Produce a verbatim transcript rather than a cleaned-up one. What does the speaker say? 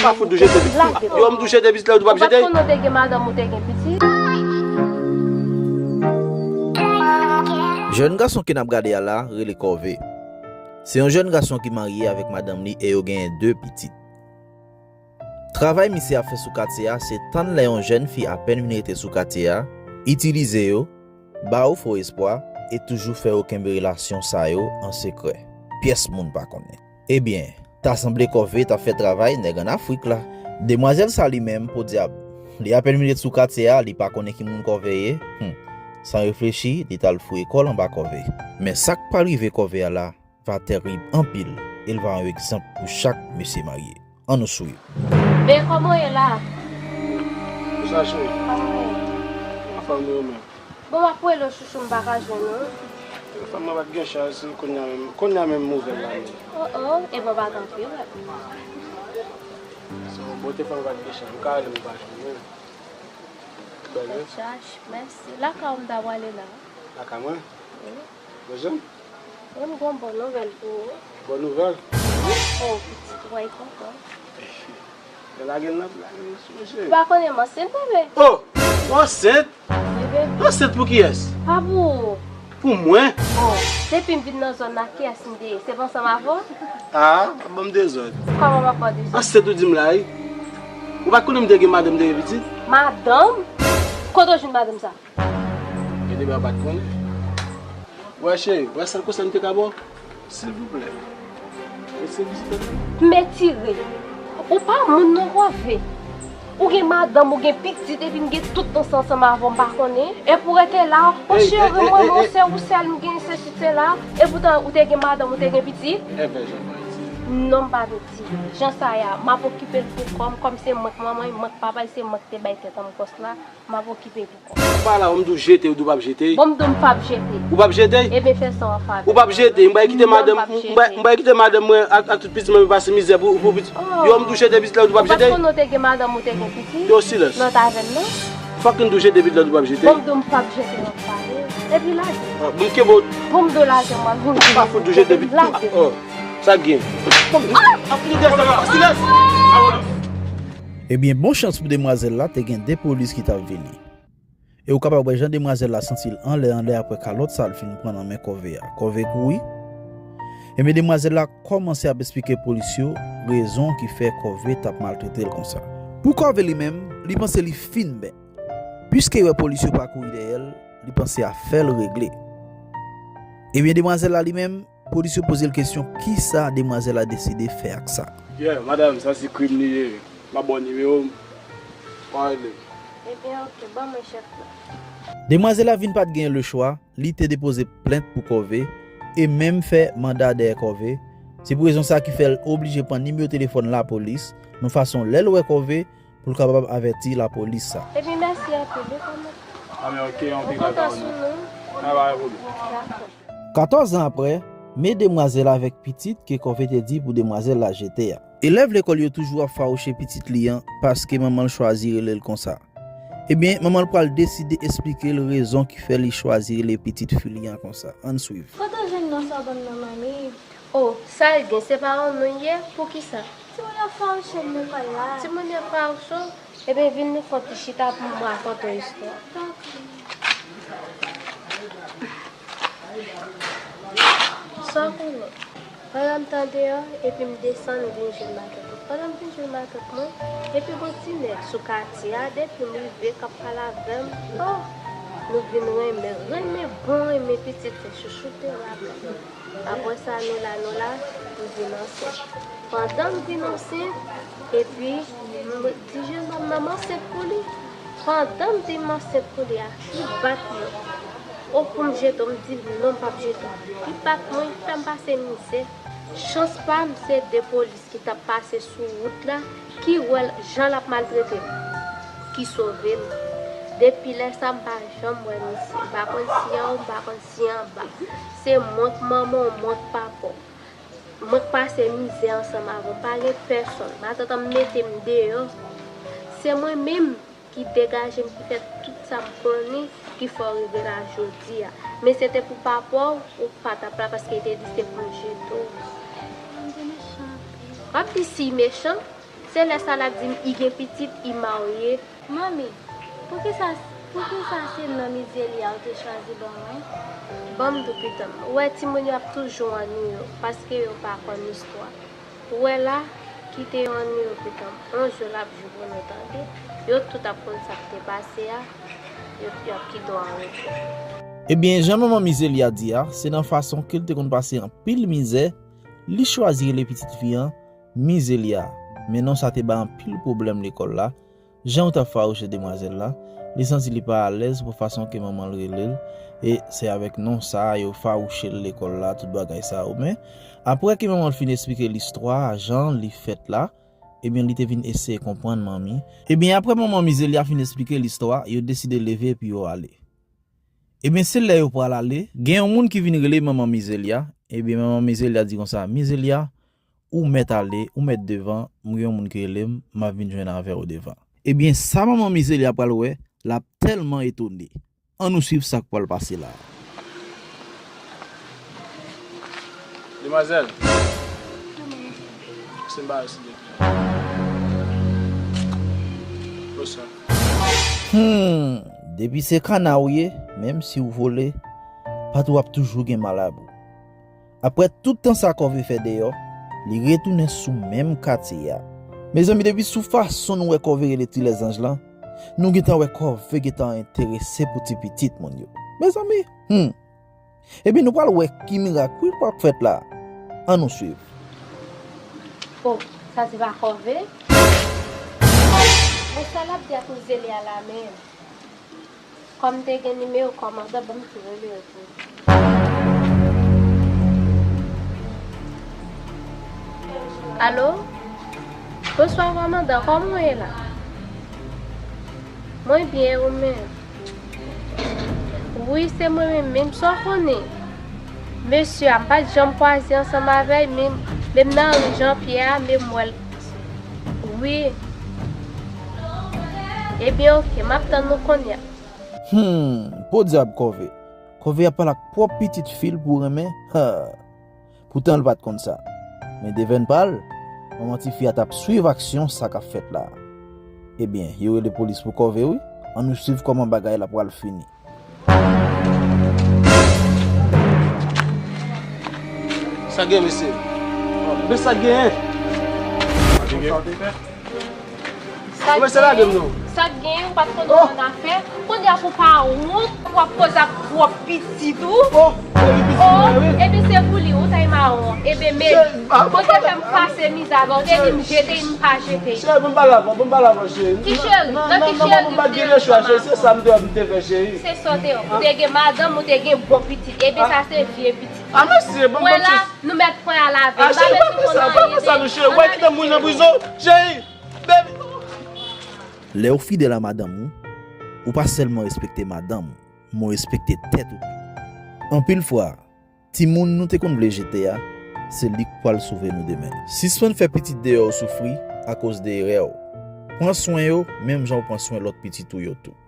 Pa fout ou jete pitit. Yo, m tou jete pitit la, ou tou p ap jete. Ou pa t konnen w te gen madanm, ou te gen pitit? Jèn gason ke n ap gade a la rele Kòve. Se yon jèn gason ki marye avèk madanm li e yo genyen de pitit. Travay misye ap fè sou katye a, se tann lè yon jèn fi apèn vin rete sou katye a, itilize yo, ba yo fo espwa, e toujou fè yo kenbe relasyon sa yo an sekrè. Pyès moun pa konnen. Ebyen, ta sanble Kòve t ap fè travay nèg ann Afrik la. Demwazèl sa li menm, podyab, li apèn vin ret sou katye a, li pa konnen ki moun Kòve ye. Hum. San reflechi, li t al fouye kò l anba kòve. Men sa k pral rive Kòve a la va tèrib anpil, e l va yon egzanp pou chak mesye marye. Ann nou swiv. Men kòman w ye la? Kisa cheri? Kòman w ye? Anfòm ou menm? Bon, m ap rele w chouchou, m pa ka jwenn ou. Telefòn mwen pa t gen chaj, se kounye a menm, kounye a menm m ouvè l la menm. Oh, oh, e bon, pa t anpil. Se yon bon telefòn mwen pa t gen chaj, m ka rele m pa jwenn ou. Bèl, wi. Chaj, mèsi. Lakay ou m ta prale la. Lakay mwen? Wi. Bezwen m? Wi, m gen yon bon nouvèl pou ou. Bon nouvèl? Oh, pitit, w ap kontan. Lè lage l nan, lage l sou mesye. Ou pa konnen m ansent, bebe? Oh! Ou ansent? Wi, bebe. Ansent pou kiyès? Pa pou ou. Pou mwen? Oh, depi m vin nan zòn nan, kiyès m te ye? Se pa ansanm avè w? Ah, w ap ban m dezòd. Kòman m ap ba w dezòd? Ansent ou di m la, wi. Ou pa t konnen m te gen madanm, m te gen pitit? Madanm? Kote w jwenn madanm sa? Gen de bagay w pa t konnen. Wè cheri, wè sèl konsèy m te ka ba w, silvouplè, retire pitit la nan men m. Retire. Ou pa moun non, Kòve. Ou gen madanm, ou gen pitit, epi m gen tout tan sa ansanm avè w, m pa konnen. Epi w rete la, o cheri mwen, men se ou sèl m gen, sesi sela. Epoutan, ou te gen madanm, ou te gen pitit. Envè jan w pa retire. Non, m pa retire. Jan sa ye a, m ap okipe l pou kò m, kòm se mwen k manman l, mwen k papa l, se mwen k te bay tèt an m kòs la. M ap okipe pou kò m. Pa la, ou m di w jete, ou di w p ap jete. Bon, m di w m p ap jete. Ou p ap jete? Ebyen, fè sa w ap fè avè m. Ou p ap jete? M bay kite madanm, m bay, m bay kite madanm mwen ak, ak tout pitit mwen pase mizè pou, pou pitit. Oh. Yo, m di w jete pitit la, ou di w p ap jete? Ou pa t konnen w te gen madanm, ou te gen pitit? Yo, silans. Nan tavèn nan? Fòk m di w jete pitit la, ou di w p ap jete? Bon, m di w m p ap jete, w ap pale. Epi lage. Ah, bon, m kenbe w. Bon, m di w lage, mwen, bon, m di w pa fout di w jete pitit la. Oh, sa k gen? Bon, m di w ap lide sa, silans. Ebyen, bon chans pou demwazèl la, te gen de polis ki t ap vini. E ou kapab wè jan demwazèl la santi l anlè anlè apre kalòt sa l fin pran nan men Kòve a. Kòve kouri. Ebyen, demwazèl la kòmanse ap esplike polis yo rezon ki fè Kòve t ap maltrete l konsa. Pou Kòve li menm, li panse li fin bèt. Piske wè polis yo pa kouri dèyè l, li panse afè l regle. Ebyen, demwazèl la li menm, polis yo poze l kesyon kisa demwazèl la deside fè ak sa. Yeah, madanm, sa se krim li ye. M ap ba w nimewo m. Pa rele m. Ebyen, oke, ban mwen chèk la. Demwazèl la vin pa t gen lechwa, li te depoze plent pou Kòve e menm fè manda dèyè Kòve. Se pou rezon sa ki fè l oblije pran nimewo telefòn lapolis, yon fason lè l wè Kòve, pou l kapab avèti lapolis sa. Epi mèsi anpil, wi, kòman? A, men oke, anpil. M kontan sou nou. A, pa gen pwoblèm. Dakò. Katòz an apre, men demwazèl avèk pitit ke Kòve te di pou demwazèl la jete a. Elèv lekòl yo toujou ap fawouche pitit li an paske manman l chwazi rele l konsa. Ebyen, manman l pral deside esplike l rezon ki fè li chwazi rele pitit fi li an konsa. Ann swiv. Kote w jwenn non sa w ban m nan, manmi? Oh, sa l gen, se pa yon non l ye? Poukisa? Timoun yo fawouche m lekòl la. Timoun yo fawouche w? Ebyen, vin nou fè yon ti chita pou m rakonte w istwa. Sa w konnen? Pandan m t andeyò, epi m desann, m vin jwe l makèt mwen. Pandan m vin jwe l makèt mwen, epi gon ti nèg sou katye a, depi m rive, k ap pale avè m, oh, nou vin renmen, renmen bon renmen, pitit fè chouchoute l avè m. Apre sa, nou la, nou la, m vin ansent. Pandan m vin ansent, epi m di jennonm nan m ansent pou li. Pandan m di m ansent pou li a, li bat mwen. O, pou m jete w, m di l non, m p ap jete w. Li bat mwen, li fè m pase mizè. Chans pa m, se de polis ki t ap pase sou wout la, ki wè l, jan l ap maltrete m, ki sove m. Depi lè sa, m pa janm wè misye. M pa konn si anwo, m pa konn si anba. Se mwen k manman w, mwen k papa w. Mwen k pase mizè ansanm avè w. M pa gen pèsonn. Matant an mete m deyò. Se mwen menm ki degaje m, ki fè tout sa m konnen, ki fè w rive la jodi a. Men se te pou papa w, ou pa t ap la, paske li te di se pou m jete w. Manman m te mechan anpil. W ap di si l mechan? Se lè sa l ap di m i gen pitit, i marye. Manmi, poukisa, poukisa se non Mizelia ou te chwazi ban mwen? Ban m di w pitit m, ou wè timoun yo ap toujou annuiye w, paske yo pa konn istwa. Ou wè la, kite yo annuiye w pitit m. On jou l ap jou pou nou tande. Yo tout ap konn sa k te pase a, yo, y ap kite w an repo. Ebyen, jan manman Mizelia di a, se nan fason ke l te konn pase anpil mizè, li chwazi rele pitit fi an Mizelia. Men non sa te bay anpil pwoblèm lekòl la. Jan yo t ap fawouche demwazèl la, li santi li pa alèz pou fason ke manman l rele l, e se avèk non sa a yo fawouche l lekòl la, tout bagay sa yo. Men, apre ke manman l fin esplike l istwa a, jan li fèt la, ebyen, li te vin eseye konprann manmi. Ebyen, apre manman Mizelia fin esplike l istwa, yo deside leve epi yo ale. Ebyen, se lè yo pral ale, gen yon moun ki vin rele manman Mizelia. Ebyen, manman Mizelia di konsa, Mizelia, ou mèt ale, ou mèt devan, m gen yon moun ki rele m, m ap vin jwenn avè w devan. Ebyen, sa manman Mizelia pral wè, l ap tèlman etone. Ann nou swiv sa k pral pase la. Demwazèl. Se m ba yo sou de. Bonswa. Hmm, depi se kana w ye, menm si w vole, patou w ap toujou gen malabou. Apre tout tan sa Kòve fè deyò, li retounen sou menm katye a. Mezanmi, depi sou fason nou wè Kòve rele Ti Lèzanj lan, nou gentan wè Kòve gentan enterese pou ti pitit moun yo. Mezanmi, hmm. Ebyen, nou pral wè ki mirak wi k pral fèt la. Ann nou swiv. Oh, sa se pa Kòve? Men sa l ap di ak Mizelia la menm. Kòm m te gen nimewo kòmandan, ban m tou rele yo pou. Alo? Bonswa kòmandan, kòman w ye la? Mwen byen, ou menm? Wi, se mwen menm, menm sa w konnen. Mesye a, m pa t janm kwaze ansanm avè l, men, men m nan ri Jan Pyè a, men m wè l. Wi. Ebyen, oke, m ap tann ou kounye a. Hmm, podyab Kòve. Kòve ap pale ak pwòp pitit fi l pou renmen. Ha. Poutan l pa t konn sa. Men devèn pa l, manman tifi a t ap swiv aksyon sa k ap fèt la. Ebyen, yo rele polis pou Kòve wi. Ann nou swiv kòman bagay la pral fini. Sa gen, mesye? Men sa gen. Sa k genyen, sa k genyen, ou pa t konn ou ann afè. Kounye a pou w pa wont, w ap koze ak pwòp pitit ou. Oh, epi se pou li, ou tay mawon. Ebyen, men, bon, te fè m pase mizè avè w, te di m jete, m pa jete. Cheri, bon, m pale avè w, bon, m pale avè w, cheri. Ki cheri? Nan ki cheri ki m te fè? Se sa m te wè m te fè, cheri. Se sa w te wè. Ou te gen madanm, ou te gen bon pitit. Ebyen, sa se vye pitit. A, mesye, bon, bon, cheri. Nou mèt pran al avè l. A, cheri, pa fè sa, pa fè sa, non, cheri. Ou wè kite moun nan prizon, cheri. Baby. Lè w fidèl a madanm ou, ou pa sèlman respekte madanm ou, men w respekte tèt ou tou. Anpil fwa, timoun nou te konn vle jete a, se li k pral sove nou demen. Sispann fè pitit deyò yo soufri akoz de erè w. Pran swen yo, menm jan w pran swen lòt pitit ou yo tou.